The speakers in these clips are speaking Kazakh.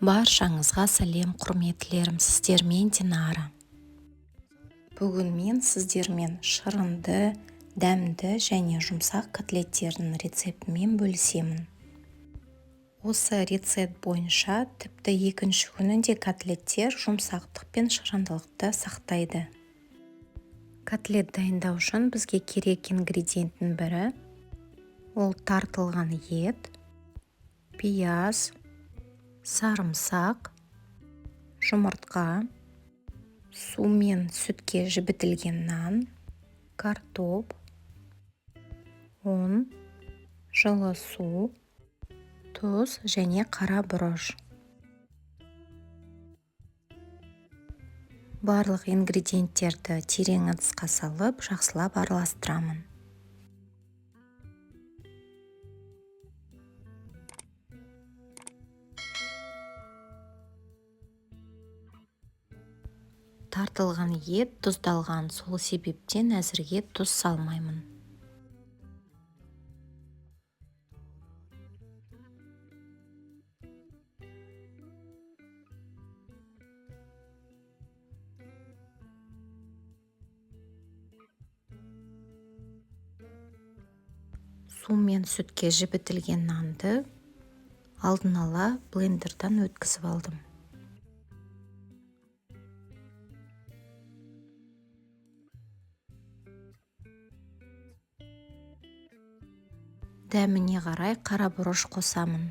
Баршаңызға сәлем, құрметтілерім, сіздермен Динара. Бүгін мен сіздермен шырынды, дәмді және жұмсақ котлеттердің рецептімен бөлісемін. Осы рецепт бойынша тіпті екінші күні де котлеттер жұмсақтық пен шырындылықты сақтайды. Котлет дайындау үшін бізге керек ингредиенттің бірі ол тартылған ет, пияз, сарымсақ, жұмыртқа, су мен сүтке жібітілген нан, картоп, ұн, жылы су, тұз және қара бұрыш. Барлық ингредиенттерді терең ыдысқа салып, жақсылап араластырамын. Тартылған ет тұздалған, сол себептен әзірге тұз салмаймын. Су мен сүтке жібітілген нанды алдын ала блендерден өткізіп алдым. Дәміне қарай қара бұрыш қосамын.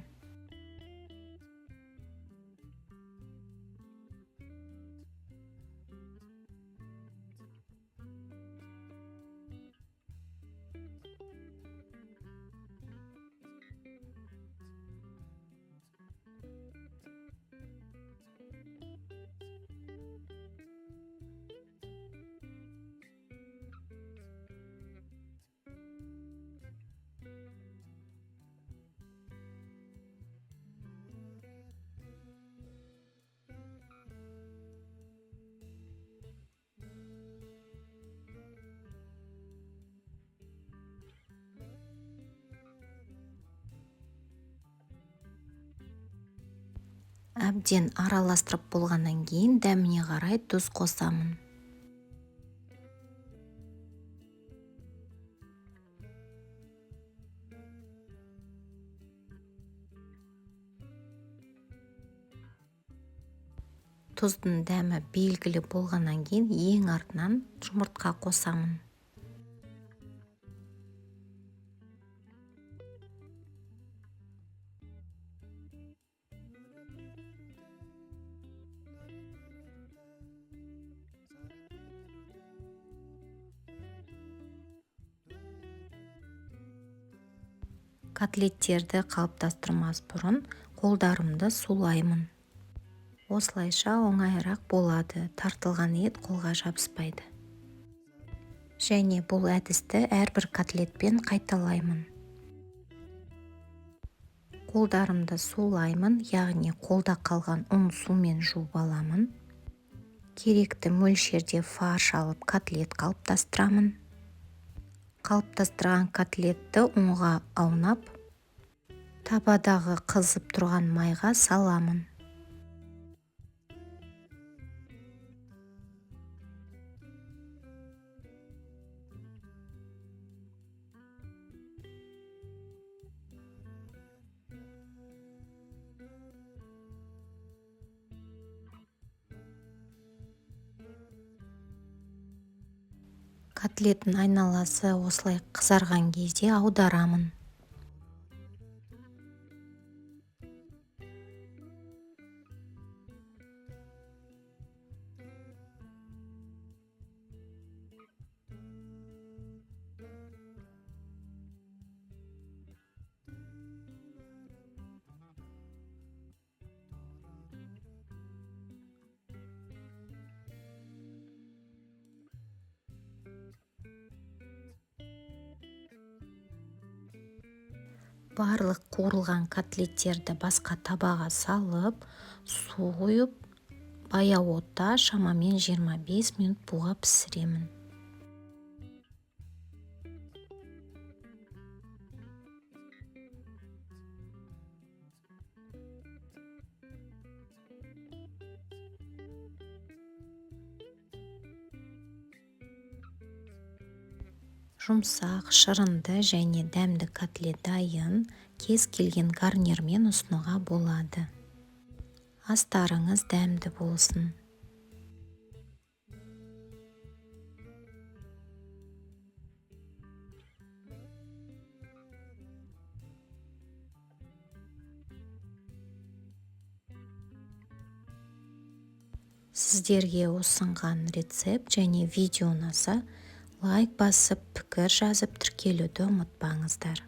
Әбден араластырып болғаннан кейін дәміне қарай тұз қосамын. Тұздың дәмі белгілі болғаннан кейін ең артынан жұмыртқа қосамын. Котлеттерді қалыптастырмас бұрын қолдарымды сулаймын. Осылайша оңайырақ болады, тартылған ет қолға жабыспайды. Және бұл әдісті әрбір котлетпен қайталаймын. Қолдарымды сулаймын, яғни қолда қалған ұн сумен жуып аламын. Керекті мөлшерде фарш алып котлет қалыптастырамын. Қалыптастырған котлетті ұнға аунап, табадағы қызып тұрған майға саламын. Котлеттің айналасы осылай қызарған кезде аударамын. Барлық қуырылған котлеттерді басқа табаға салып, су құйып, баяу отта шамамен 25 минут буға пісіремін. Жұмсақ, шырынды және дәмді котлет дайын. Кез келген гарнирмен ұсынуға болады. Астарыңыз дәмді болсын! Сіздерге ұсынған рецепт және видео ұнаса, лайк басып, пікір жазып, тіркелуді ұмытпаңыздар.